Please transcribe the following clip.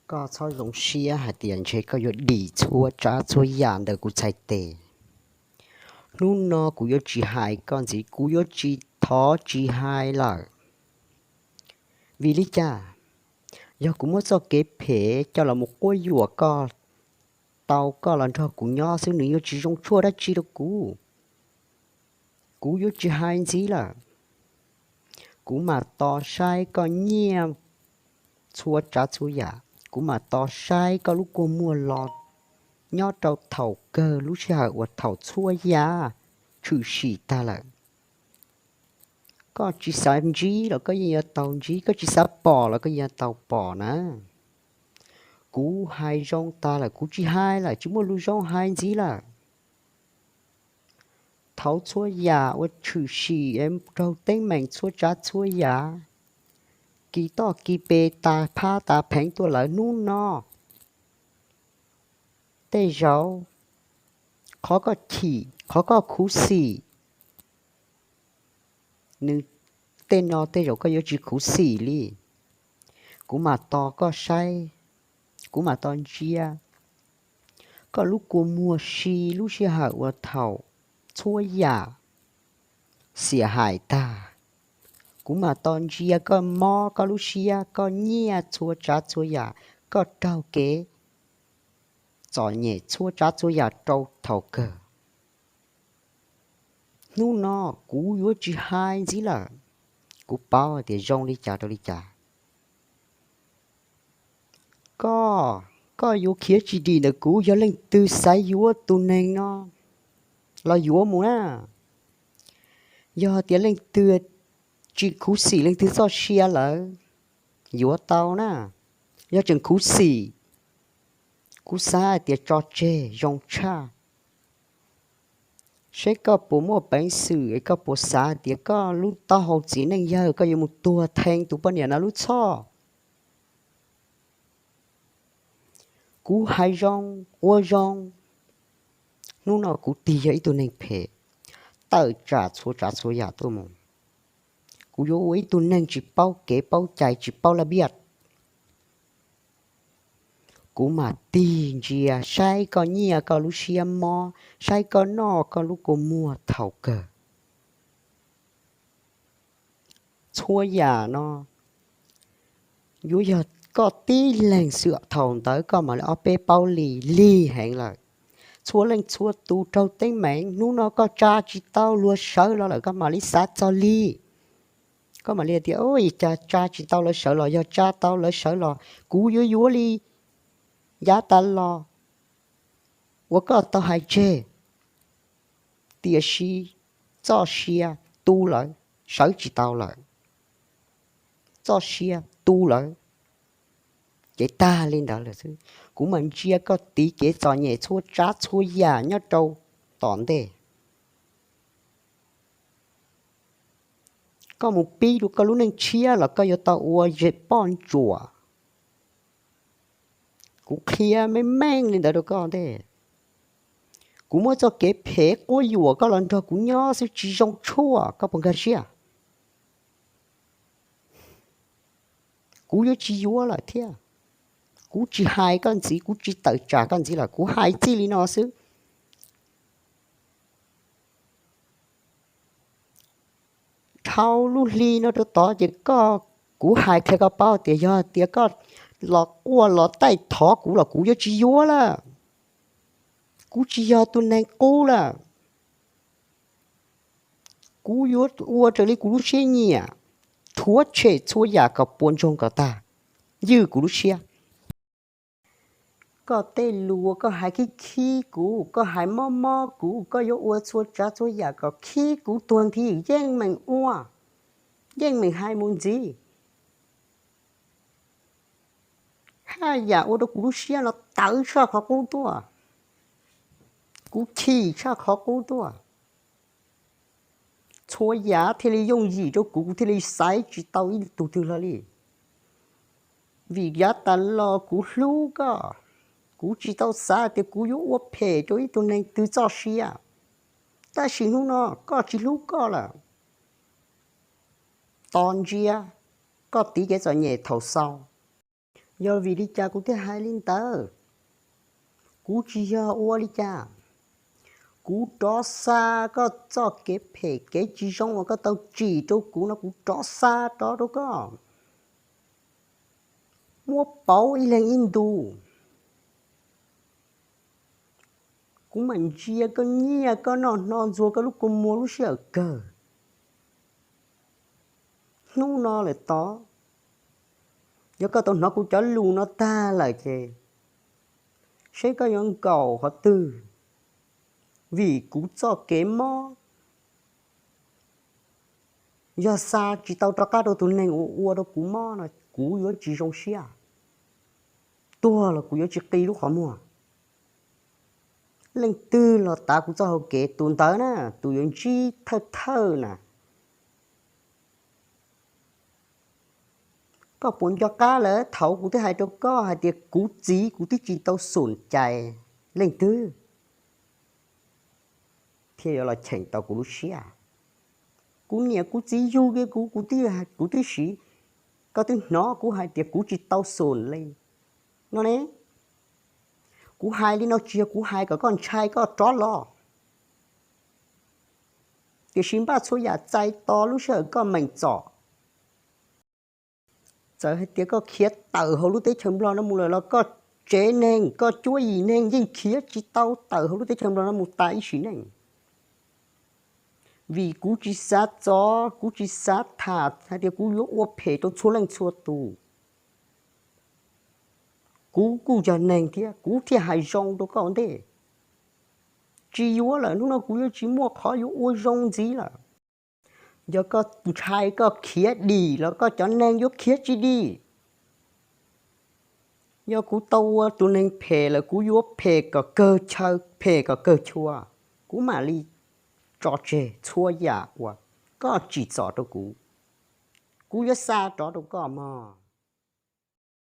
Koj txhob zoo siab hais tias ntshe koj yuav dim txhua tsav txhua yam ntawm kuv txhais tes. Hnub no kuv yuav tsis hais koj ntxiv, kuv yuav tsis thov tsis hais lawm. Vim li cas? Yog kuv muab txoj kev phem coj los mus quab yuam koj, tau koj los nrog kuv nyob xwb, nws yuav tsis zoo tshuaj dab tsi rau kuv. Kuv yuav tsis hais ntxiv lawm. Kuv mam tos saib koj nyiaj txhua tsav txhua yam, kuv mam tos saib koj lub kua muag los nyob rau thaum kawg lub sij hawm uas thaum txhua yam tshwm sim tag lawm. Koj tsis xav ntsib los koj yeej yuav tau ntsib, koj tsis xav pom los koj yeej yuav tau pom na. Kuv hais zoo tag lawm, kuv tsis hais lawm, tsis muaj lus zoo hais ntxiv lawm. Thaum txhua yam uas tshwm sim raug teeb meem txhua tsav txhua yam, kis toj kis pes tas phab tas pheev tuaj lawm hnub no, tej zaum qhov koj chim, qhov koj khuv xim, nws tej no tej zaum koj yuav tsis khuv xim li. Kuv mam tos koj saib, kuv mam tos ntsia koj lub kua muag si lub sij hawm uas thaum txhua yam xiam hais tag. Kuv mam tos ntsia koj mob koj lub siab, koj nyiaj txhua tsav txhua yam, koj raug kev txom nyem txhua tsav txhua yam rau thaum kawg. Hnub no kuv yuav tsis hais ntxiv lawm. Kuv paub tias zoo li cas rau li cas. Koj, koj yuav khiav tsis dim ntawm kuv. Yog leej twg xav yuav tus neeg no los yuav mus na. Yog tias leej twg tsis khuv xim leej twg txoj sia lawm, yuav tau na. Yog tseem khuv xim, kuv xav hais tias tso tseg zoo tshaj. Seb koj puas muaj peev xwm es koj puas xav tias koj lub taub hau txiv neej yawg koj yuav mus tuag thee tus poj niam no lub txhoj. Kuv hais zoo, ua zoo. Hnub no kuv tig yog ib tug neeg phem, tawm tsam txhua tsav txhua yam tuaj mus. Kuv yuav ua ib tug neeg tsis paub kev paub cai, tsis paub laj biaj. Kuv mam tig ntsia saib koj nyiaj koj lub siab mob, saib koj noj koj lub kua muag thaum kawg. Txhua yam no yuav yog koj tib leeg xwb, thaum ntawd koj mam li ob peb paub li, lig heev lawm. Txhua leej txhua tus raug teeb meem, hnub no koj tsa tsis tau luag sawv los lawm koj mam li xav txog li. Koj mam li tias, cas tsa tsis tau lawv sawv los, yog tsa tau lawv sawv los kuv yuav yuav li yav tas los uas koj tau hais tseg. Tiam sis txoj sia tu lawm, sawv tsis tau lawm. Txoj sia tu lawm, ces tag li ntawd lawm xwb. Kuv mam ntsia koj tiv kev txom nyem txhua tsav txhua yam nyob rau tom ntej. Koj mus pib rau koj lub neej tshiab los koj yuav tau ua zem poj ntsuam. Kuv qhia meej meej li ntawd rau koj ntej. Kuv muab txoj kev phem quab yuam koj los nrog kuv nyob xwb tsis zoo tshuaj, koj puas nkag siab? Kuv yuav tsis yuav lawm thiab. Kuv tsis hais koj ntxiv, kuv tsis tawm tsam koj ntxiv lawm, kuv hais txij li no xwb. Dhau lub hli no rau tod ces koj, kuv hais qhia koj paub tias yog tias koj los quaj los taij thov kuv los kuv yuav tsis yuav lawm. Kuv tsis yog tus neeg qub lawm. Kuv yuav ua raws li kuv lub siab nyiam, rhuav tshem txhua yam kom puas ntsoog kom tag, ywj kuv lub siab. Koj tej lus uas koj hais khib khib kuv, koj hais mob mob kuv, koj yuav ua txhua tsav txhua yam kom khib kuv tuag nthi, yeej meem ua, yeej meem hais mus ntxiv. Haj yam ua rau kuv lub siab no tawv tshaj qhov qub tuaj, kuv chim tshaj qhov qub tuaj. Txhua yam thiaj li yooj yim rau kuv, kuv thiaj li xaiv tsis tau ib tug twg hlo li. Vim yav tas los kuv hlub koj, kuv tsis tau xav tias kuv yuav ua phem rau ib tug neeg twg txoj sia. Tab sis hnub no koj tsis hlub koj lawm. Tos ntsia koj tiv kev txom nyem thaum xaus. Yog vim li cas kuv thiaj hais li ntawd? Kuv tsis yog ua li cas. Kuv rov xa koj txoj kev phem kev tsis zoo uas koj tau tsim rau kuv no, kuv rov xa rov rau koj. Muab pauv ib leeg ib ntus. Kuv mam ntsia koj nyiaj koj noj hno ntxuag koj lub kua muag lub sij hawm kawg. Hnub no lawm tod, yog koj tau hnov kuv cov lus no tag lawm ces seb koj yuav nkaum qhov twg. Vim kuv txoj kev mob, yog xa tsis tau rov qab rau tus neeg uas ua rau kuv mob no, kuv yuav tsis zoo siab. Tuag los kuv yuav tsis qi lub qhov muag. Leej twg los tav kuv txoj hau kev, tus ntawd na, tus yuav ntsib thawj thawj na. Koj puas nco qab lawm thaum kuv twb hais rau koj hais tias kuv txiv kuv twb tsis tau xum cais leej twg thiaj yuav los cheem tau kuv lub siab. Kuv niam kuv txiv yug kiag kuv, kuv twb siv, koj twb hnov kuv hais tias kuv tsis tau xum li no ne. Kuv hais li no tsis yog kuv hais kom koj ntshai koj rov los, tiam sis npaj txhua yam txais tos lub sij hawm koj meem txom. Txawm hais tias koj khiav tawm hauv lub teb chaws Nplog no mus lawm los koj tsev neeg, koj cuab yim neeg yeej khiav tsis tau tawm hauv lub teb chaws Nplog no mus tas ib sim neej. Vim kuv tsis xav txov, kuv tsis xav tham hais tias kuv yuav ua phem rau txhua leej txhua tus. Kuv kuj yog neeg thiab, kuv thiaj hais zoo rau koj ua ntej. Tsis yuav lawm, hnub no kuv yuav tsis muaj qhov yuav ua zoo ntxiv lawm. Yog koj ntshai koj khiav dim los koj cov neeg yuav khiav tsis dim. Yog kuv tau ua tus neeg phem lawm, kuv yuav phem kom kawg chaw, phem kom kawg chua. Kuv mam li tso tseg txhua yam uas koj tsim txom rau kuv. Kuv yuav xa rov rau koj mog.